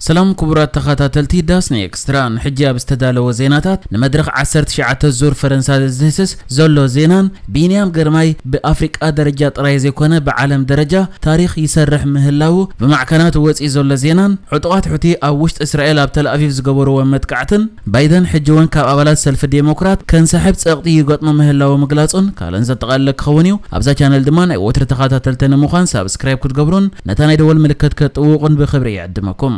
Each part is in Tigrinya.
ሰላም ክቡራት ተኸታተልቲ ዳስኒ ኤክስትራ፣ ንሕጂ ኣብ ዝተዳለወ ዜናታት፣ ንመድረኽ ዓሰርተ ትሽዓተ ዙር ፈረንሳ ዝህስስ ዘሎ ዜናን፣ ቢንያም ግርማይ ብኣፍሪቃ ደረጃ ጥራይ ዘይኮነ ብዓለም ደረጃ ታሪኽ ይሰርሕ ምህላዉ ብማዕከናት ወፂኡ ዘሎ ዜናን፣ ዕጡቓት ሑቲ ኣብ ውሽጢ እስራኤል ኣብ ተልኣቪቭ ዝገበርዎ መጥቃዕትን፣ ባይደን ሕጂ እውን ካብ ኣባላት ሰልፊ ዴሞክራት ከንሰሕብ ጸቕጢ ይገጥሞ ምህላዉ ምግላጹን ካልእን ዘጠቓለለ ክኸውን እዩ። ኣብዛ ቻነል ድማ ናይ ወትሪ ተኸታተልቲ ንምዃን ሳብስክራይብ ክትገብሩን ነታ ናይ ደወል ምልክት ከጥውቑን ብኽብሪ ይዕድመኩም።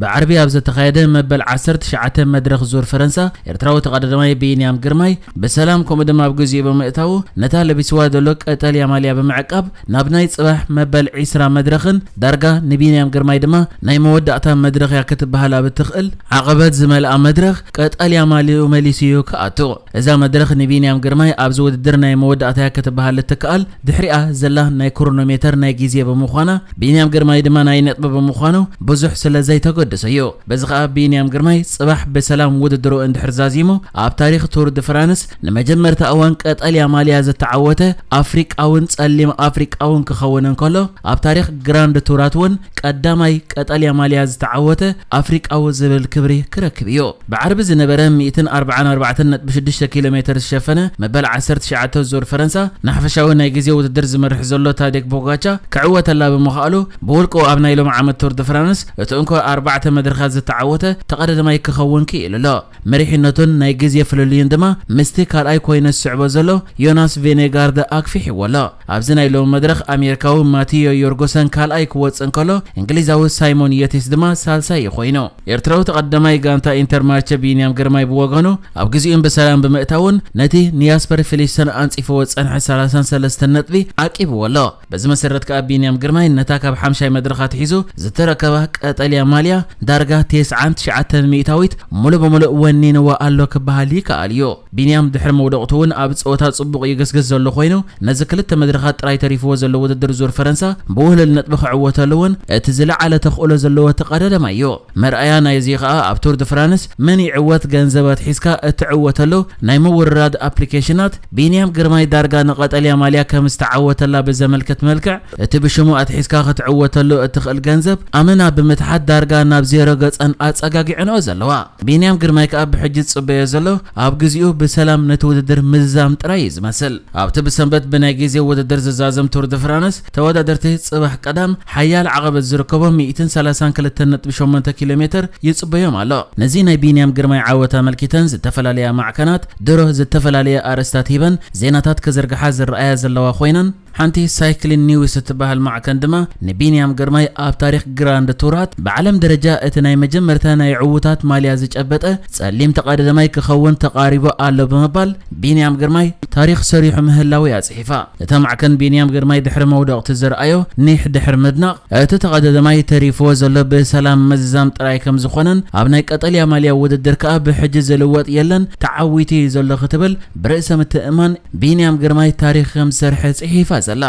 ብዓርቢ ኣብ ዝተኻየደ መበል ዓሰርተ ትሽዓተ መድረኽ ዙር ፈረንሳ፣ ኤርትራዊ ተቐዳዳማይ ቢንያም ግርማይ ብሰላም ከምኡ ድማ ኣብ ግዜኡ ብምእታዉ፣ ነታ ለቢስዋ ዘሎ ቀጠልያ ማልያ ብምዕቃብ፣ ናብ ናይ ጽባሕ መበል ዒስራ መድረኽን ዳርጋ ንቢንያም ግርማይ ድማ ናይ መወዳእታ መድረኽ እያ ክትበሃል ኣብ እትኽእል ዓቐበት ዝመልኣ መድረኽ፣ ቀጠልያ ማልያኡ መሊሱ እዩ ክኣቱ። እዛ መድረኽ ንቢንያም ግርማይ ኣብዚ ውድድር ናይ መወዳእታ እያ ክትበሃል እትከኣል ድሕሪኣ ዘላ ናይ ክሮኖሜተር ናይ ግዜ ብምዃና፣ ቢንያም ግርማይ ድማ ናይ ነጥቢ ብምዃኑ ብዙሕ ስለ ዘይተገድሶ እዩ። በዚ ኸኣ ቢንያም ግርማይ ጽባሕ ብሰላም ውድድሩ እንድሕር ዛዚሙ፣ ኣብ ታሪኽ ቱር ድ ፍራንስ ንመጀመርታ እዋን ቀጠልያ ማልያ ዝተዓወተ ኣፍሪቃውን ጸሊም ኣፍሪቃውን ክኸውን እንከሎ፣ ኣብ ታሪኽ ግራንድ ቱራት እውን ቀዳማይ ቀጠልያ ማልያ ዝተዓወተ ኣፍሪቃዊ ዝብል ክብሪ ክረክብ እዩ። ብዓርቢ ዝነበረ ሚእትን ኣርባዓን ኣርባዕተን ነጥቢ ሽዱሽተ ኪሎ ሜተር ዝሸፈነ መበል ዓሰርተ ትሽዓተ ዙር ፈረንሳ፣ ንሓፈሻዊ ናይ ግዜ ውድድር ዝመርሕ ዘሎ ታዴግ ቦጋቻ ክዕወተላ ብምኽኣሉ፣ ብውልቁ ኣብ ናይ ሎሚ ዓመት ቱር ድ ፍራንስ እቲ እንኮ ኣርባዕተ መድረኻት ዝተዓወተ ተቐዳዳማይ ክኸውን ክኢሉ ኣሎ። መሪሕነቱን ናይ ግዜ ፍልልዩን ድማ ምስቲ ካልኣይ ኮይኑ ዝስዕቦ ዘሎ ዮናስ ቬኔጋርድ ኣክፊሕዎ ኣሎ። ኣብዚ ናይ ሎሚ መድረኽ ኣሜሪካዊ ማቲዮ ዮርጎሰን ካልኣይ ክወጽእ እንከሎ፣ እንግሊዛዊ ሳይሞን የቲስ ድማ ሳልሳይ እዩ ኮይኑ። ኤርትራዊ ተቐዳማይ ጋንታ ኢንተርማቸ ቢንያም ግርማይ ብወገኑ፣ ኣብ ግዜኡን ብሰላም ብምእታውን ነቲ ንያስፐር ፊሊፕሰን ኣንጺፍዎ ዝጸንሐ ሰላሳን ሰለስተን ነጥቢ ዓቂብዎ ኣሎ። በዚ መሰረት ከኣ ቢንያም ግርማይ ነታ ካብ ሓምሻይ መድረኽ ኣትሒዙ ዝተረከባ ቀጠልያ ማልያ ዳርጋ ተስዓን ትሽዓተን ሚእታዊት ሙሉእ ብሙሉእ ወኒንዋ ኣሎ ክበሃል ይከኣል እዩ። ቢንያም ድሕሪ መውደቕቱ እውን ኣብ ጸወታ ጽቡቕ ይግስግስ ዘሎ ኮይኑ፣ ነዚ ክልተ መድረኻት ጥራይ ተሪፍዎ ዘሎ ውድድር ዙር ፈረንሳ ብውህሉል ነጥቢ ክዕወተሉ እውን እቲ ዝለዓለ ተኽእሎ ዘለዎ ተቐዳዳማይ እዩ። መርኣያ ናይዚ ኸኣ ኣብ ቱር ድ ፍራንስ መን ይዕወት ገንዘብ ኣትሒዝካ እትዕወተሉ ናይ ምውርራድ ኣፕሊኬሽናት፣ ቢንያም ግርማይ ዳርጋ ንቐጠልያ ማልያ ከም ዝተዓወተላ ብዘመልክት መልክዕ፣ እቲ ብሽሙ ኣትሒዝካ ክትዕወተሉ እትኽእል ገንዘብ ኣመና ብምትሓት ዳርጋ ናብ ዜሮ ገጸን ኣጸጋጊዐንኦ ዘለዋ። ቢንያም ግርማይ ከኣ ብሕጂ ዝጽበዮ ዘሎ ኣብ ግዜኡ ብሰላም ነቲ ውድድር ምዝዛም ጥራይ እዩ ዝመስል። ኣብቲ ብሰንበት ብናይ ግዜ ውድድር ዝዛዘም ቱር ድ ፍራንስ ተወዳደርቲ ጽባሕ ቀዳም ሓያል ዓቐበት ዝርከቦ ሚእትን ሰላሳን ክልተን ነጥቢ ሸሞንተ ኪሎ ሜተር ይጽበዮም ኣሎ። ነዚ ናይ ቢንያም ግርማይ ዓወት ኣመልኪተን ዝተፈላለያ ማዕከናት ድሮ ዝተፈላለየ ኣርእስታት ሂበን ዜናታት ክዝርግሓ ዝረኣያ ዘለዋ ኮይነን፣ ሓንቲ ሳይክሊን ኒውስ እትበሃል ማዕከን ድማ ንቢንያም ግርማይ ኣብ ታሪኽ ግራንድ ቱራት ብዓለም ደረጃ እቲ ናይ መጀመርታ ናይ ዕዉታት ማልያ ዝጨበጠ ጸሊም ተቐዳዳማይ ክኸውን ተቓሪቡ ኣሎ ብምባል ቢንያም ግርማይ ታሪኽ ሰሪሑ ምህላው እያ ጽሒፋ። እታ ማዕከን ቢንያም ግርማይ ድሕሪ መውደቕቲ ዘርኣዮ ኒሕ ድሕሪ ምድናቕ፣ እቲ ተቐዳዳማይ ተሪፍዎ ዘሎ ብሰላም ምዝዛም ጥራይ ከም ዝኾነን ኣብ ናይ ቀጠልያ ማልያ ውድድር ከኣ ብሕጂ ዝልወጥ የለን ተዓዊቱ እዩ ዘሎ ክትብል ብርእሰ ምትእምማን ቢንያም ግርማይ ታሪኽ ከም ዝሰርሐ ጽሒፋ ዘላ።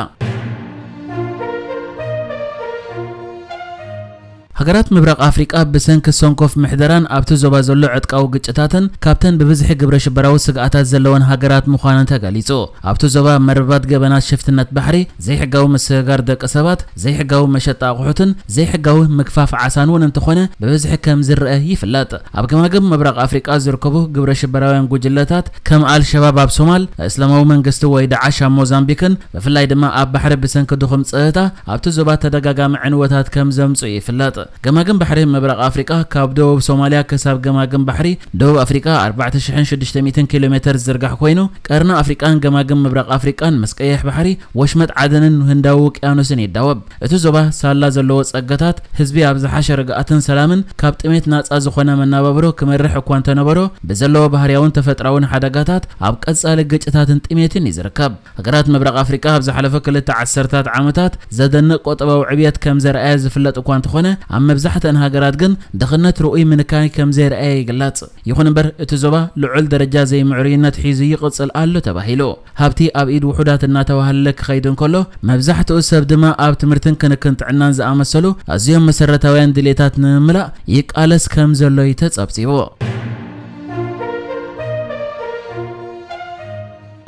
ሃገራት ምብራቕ ኣፍሪቃ ብሰንኪ ሰንኮፍ ምሕደራን ኣብቲ ዞባ ዘሎ ዕጥቃዊ ግጭታትን ካብተን ብብዝሒ ግብረ ሽበራዊ ስግኣታት ዘለወን ሃገራት ምዃነን ተገሊጹ። ኣብቲ ዞባ መርበባት ገበናት ሽፍትነት ባሕሪ፣ ዘይሕጋዊ ምስግጋር ደቂ ሰባት፣ ዘይሕጋዊ መሸጣ ኣቑሑትን ዘይሕጋዊ ምግፋፍ ዓሳን እውን እንተኾነ ብብዝሒ ከም ዝረአ ይፍለጥ። ኣብ ገማግም ምብራቕ ኣፍሪቃ ዝርከቡ ግብረ ሽበራውያን ጉጅለታት ከም ኣልሸባብ ኣብ ሶማል፣ እስላማዊ መንግስቲ ወይ ዳዓሽ ኣብ ሞዛምቢክን ብፍላይ ድማ ኣብ ባሕሪ ብሰንኪ ድኹም ጸጥታ ኣብቲ ዞባ ተደጋጋሚ ዕንወታት ከም ዘምጽኡ ይፍለጥ። ገማግም ባሕሪ ምብራቕ ኣፍሪቃ ካብ ደቡብ ሶማልያ ክሳብ ገማግም ባሕሪ ደቡብ ኣፍሪቃ ኣርባዕተ ሽሕን ሽዱሽተ ሚእትን ኪሎ ሜተር ዝዝርጋሕ ኮይኑ፣ ቀርኒ ኣፍሪቃን ገማግም ምብራቕ ኣፍሪቃን ምስ ቀይሕ ባሕሪ፣ ወሽመጥ ዓደንን ህንዳዊ ውቅያኖስን ይዳወብ። እቲ ዞባ ሳላ ዘለዎ ጸጋታት ህዝቢ ኣብ ዝሓሸ ርግኣትን ሰላምን ካብ ጥሜት ናጻ ዝኾነ መነባብሮ ክመርሕ እኳ እንተነበሮ፣ ብዘለዎ ባህርያውን ተፈጥራውን ሓደጋታት ኣብ ቀጻሊ ግጭታትን ጥሜትን እዩ ዝርከብ። ሃገራት ምብራቕ ኣፍሪቃ ኣብ ዝሓለፈ ክልተ ዓሰርታት ዓመታት ዘደንቕ ቁጠባዊ ዕብየት ከም ዘርኣያ ዝፍለጥ እኳ እንተኾነ፣ ኣብ መብዛሕትአን ሃገራት ግን ድኽነት ርኡይ ምንካይ ከም ዘይረኣየ ይግለጽ። ይኹን እምበር፣ እቲ ዞባ ልዑል ደረጃ ዘይምዕሩይነት ሒዙ ይቕጽል ኣሎ ተባሂሉ። ሃብቲ ኣብ ኢድ ውሑዳት እናተዋህለለ ክኸይድ እንከሎ፣ መብዛሕትኡ ሰብ ድማ ኣብ ትምህርትን ክንክን ጥዕናን ዝኣመሰሉ ኣዝዮም መሰረታውያን ድሌታት ንምምላእ ይቃለስ ከም ዘሎ እዩ ተጸብጺቡ።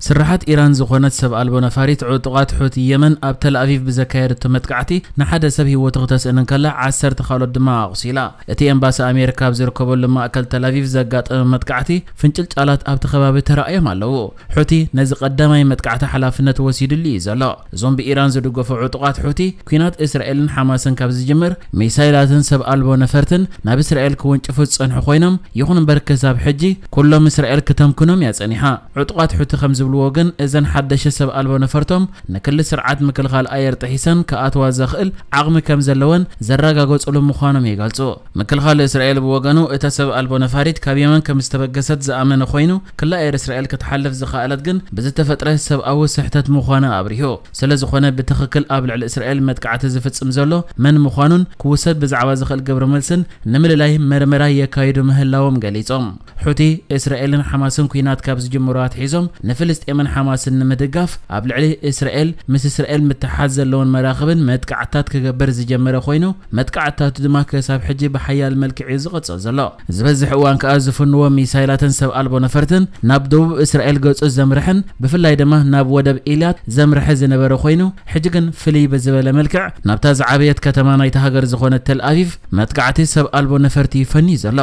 ስርሓት ኢራን ዝኾነት ሰብ ኣልቦ ነፋሪት ዕጡቓት ሑቲ የመን ኣብ ተል ኣቪቭ ብዘካየደቶ መጥቃዕቲ ንሓደ ሰብ ህይወቱ ክተስእን እንከላ ዓሰርተ ካልኦት ድማ ኣቑሲላ። እቲ ኤምባሲ ኣሜሪካ ኣብ ዝርከበሉ ማእከል ተል ኣቪቭ ዘጋጠመ መጥቃዕቲ ፍንጭልጫላት ኣብቲ ከባቢ ተራእዮም ኣለዉ። ሑቲ ነዚ ቀዳማይ መጥቃዕቲ ሓላፍነት ወሲድሉ እዩ ዘሎ። እዞም ብኢራን ዝድገፉ ዕጡቓት ሑቲ ኲናት እስራኤልን ሓማስን ካብ ዝጅምር ሚሳይላትን ሰብ ኣልቦ ነፈርትን ናብ እስራኤል ክወንጭፉ ዝጸንሑ ኮይኖም፣ ይኹን እምበር ክሳብ ሕጂ ኩሎም እስራኤል ክተምክኖም እያ ጸኒሓ። ዕጡቓት ሑቲ ከም ዝብልዎ ግን እዘን ሓደሽቲ ሰብ ኣልቦ ነፈርቶም ንክሊ ስርዓት ምክልኻል ኣየር ጥሒሰን ክኣትዋ ዘኽእል ዓቕሚ ከም ዘለወን ዘረጋገጹሉ ምዃኖም ይገልጹ። ምክልኻል እስራኤል ብወገኑ እታ ሰብ ኣልቦ ነፋሪት ካብ የመን ከም ዝተበገሰት ዝኣመነ ኮይኑ፣ ክሊ ኣየር እስራኤል ክትሓልፍ ዝኸኣለት ግን ብዝተፈጥረ ሰብኣዊ ስሕተት ምዃና ኣብሪሁ። ስለ ዝኾነ ብትኽክል ኣብ ልዕሊ እስራኤል መጥቃዕቲ ዝፍጽም ዘሎ መን ምዃኑን ክውሰድ ብዛዕባ ዝኽእል ግብረ መልስን ንምልላይ መርመራ የካይዱ ምህላዎም ገሊጾም። ሑቲ፣ እስራኤልን ሓማስን ኲናት ካብ ዝጅምሩ ኣትሒዞም ንፍልስጤምን ሓማስን ንምድጋፍ ኣብ ልዕሊ እስራኤል ምስ እስራኤል ምትሓዝ ዘለዎን መራኽብን መጥቃዕትታት ክገብር ዝጀመረ ኮይኑ፣ መጥቃዕትታቱ ድማ ክሳብ ሕጂ ብሓያል መልክዕ እዩ ዝቕጽል ዘሎ። ዝበዝሕ እዋን ከኣ ዝፍንዎ ሚሳይላትን ሰብ ኣልቦ ነፈርትን ናብ ደቡብ እስራኤል ገጹ ዘምርሕን ብፍላይ ድማ ናብ ወደብ ኢላት ዘምርሐ ዝነበረ ኮይኑ፣ ሕጂ ግን ፍልይ ብዝበለ መልክዕ ናብታ ዝዓበየት ከተማ ናይታ ሃገር ዝኾነት ተል ኣቪቭ መጥቃዕቲ ሰብ ኣልቦ ነፈርቲ ይፈኒ ዘሎ።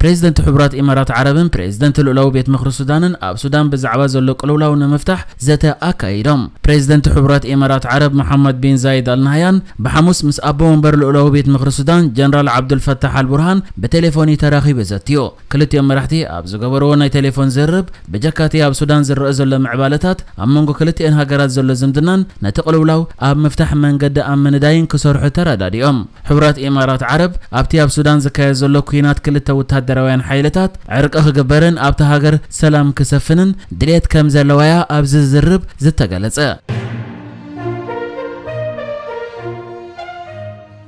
ፕሬዚደንት ሕቡራት ኢማራት ዓረብን ፕሬዚደንት ልኡላዊ ቤት ምኽሪ ሱዳንን ኣብ ሱዳን ብዛዕባ ዘሎ ቅልውላው ንምፍታሕ ዘተ ኣካይዶም። ፕሬዚደንት ሕቡራት ኢማራት ዓረብ መሓመድ ቢን ዛይድ ኣልናህያን ብሓሙስ ምስ ኣቦ ወንበር ልኡላዊ ቤት ምኽሪ ሱዳን ጀነራል ዓብዱልፈታሕ ኣልቡርሃን ብቴሌፎን እዩ ተራኺቡ ዘትዩ። ክልቲኦም መራሕቲ ኣብ ዝገበርዎ ናይ ቴሌፎን ዝርርብ ብጀካቲ ኣብ ሱዳን ዝረአ ዘሎ ምዕባለታት፣ ኣብ መንጎ ክልቲኤን ሃገራት ዘሎ ዝምድናን ነቲ ቅልውላው ኣብ ምፍታሕ መንገዲ ኣብ ምንዳይን ክሰርሑ ተረዳዲኦም። ሕቡራት ኢማራት ዓረብ ኣብቲ ኣብ ሱዳን ዝካየድ ዘሎ ኲናት ክልተ ወታደራውያን ሓይልታት ዕርቂ ክግበርን ኣብታ ሃገር ሰላም ክሰፍንን ድሌት ከም ዘለዋያ ኣብዚ ዝርርብ ዝተገለጸ።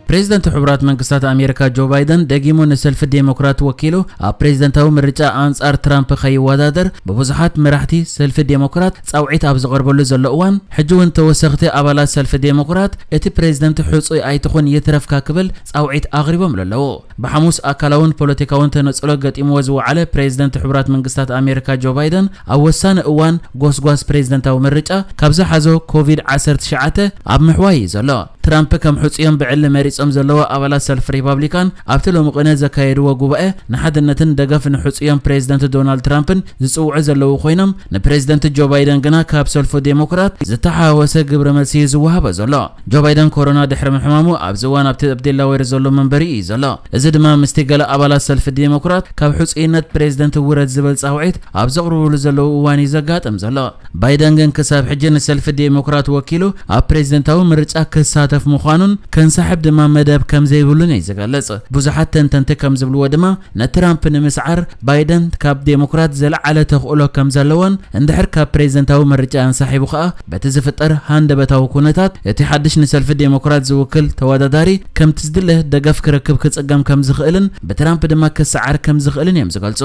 ፕሬዚደንት ሕቡራት መንግስታት ኣሜሪካ ጆ ባይደን ደጊሙ ንሰልፊ ዴሞክራት ወኪሉ ኣብ ፕሬዚደንታዊ ምርጫ ኣንጻር ትራምፕ ከይወዳደር ብብዙሓት መራሕቲ ሰልፊ ዴሞክራት ጻውዒት ኣብ ዝቐርበሉ ዘሎ እዋን፣ ሕጂ እውን ተወሰኽቲ ኣባላት ሰልፊ ዴሞክራት እቲ ፕሬዚደንት ሕጹይ ኣይትኹን ይትረፍካ ክብል ጻውዒት ኣቕሪቦም ኣለዉ። ብሓሙስ ኣካላውን ፖለቲካውን ተነጽሎ ገጢምዎ ዝወዓለ ፕሬዚደንት ሕቡራት መንግስታት ኣሜሪካ ጆ ባይደን ኣብ ወሳኒ እዋን ጎስጓስ ፕሬዚደንታዊ ምርጫ ካብ ዝሓዞ ኮቪድ ዓሰርተ ትሽዓተ ኣብ ምሕዋይ እዩ ዘሎ። ትራምፕ ከም ሕጹዮም ብዕሊ መሪጾም ዘለዉ ኣባላት ሰልፊ ሪፓብሊካን ኣብቲ ሎሚ ቅነ ዘካየድዎ ጉባኤ ንሓድነትን ደገፍ ንሕጹዮም ፕሬዚደንት ዶናልድ ትራምፕን ዝጽውዑ ዘለዉ ኮይኖም፣ ንፕሬዚደንት ጆ ባይደን ግና ካብ ሰልፉ ዴሞክራት ዝተሓዋወሰ ግብረ መልሲ እዩ ዝወሃቦ ዘሎ። ጆ ባይደን ኮሮና ድሕሪ ምሕማሙ ኣብዚ እዋን ኣብቲ ኣብ ዴላዌር ዘሎ መንበሪ እዩ ዘሎ። እዚ ድማ ምስቲ ገለ ኣባላት ሰልፊ ዴሞክራት ካብ ሕጹይነት ፕሬዚደንት ውረድ ዝበል ጻውዒት ኣብ ዘቕርብሉ ዘለዉ እዋን እዩ ዘጋጥም ዘሎ። ባይደን ግን ክሳብ ሕጂ ንሰልፊ ዴሞክራት ወኪሉ ኣብ ፕሬዚደንታዊ ምርጫ ክሳተፍ ምዃኑን ከንሳሕብ ድማ መደብ ከም ዘይብሉን እዩ ዝገልጽ። ብዙሓት ተንተንቲ ከም ዝብልዎ ድማ ንትራምፕ ንምስዓር ባይደን ካብ ዴሞክራት ዝለዓለ ተኽእሎ ከም ዘለዎን እንድሕር ካብ ፕሬዚደንታዊ ምርጫ እንሳሒቡ ከኣ በቲ ዝፍጠር ሃንደበታዊ ኩነታት እቲ ሓድሽ ንሰልፊ ዴሞክራት ዝውክል ተወዳዳሪ ከምቲ ዝድለ ደገፍ ክረክብ ክጽገም ከም ዝኽእልን ብትራምፕ ድማ ክሰዓር ከም ዝኽእልን እዮም ዝገልጹ።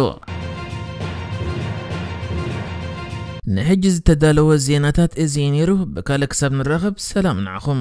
ንሕጂ ዝተዳለወ ዜናታት እዚ እዩ ነይሩ። ብካልእ ክሳብ ንራኸብ ሰላም ንዓኹም።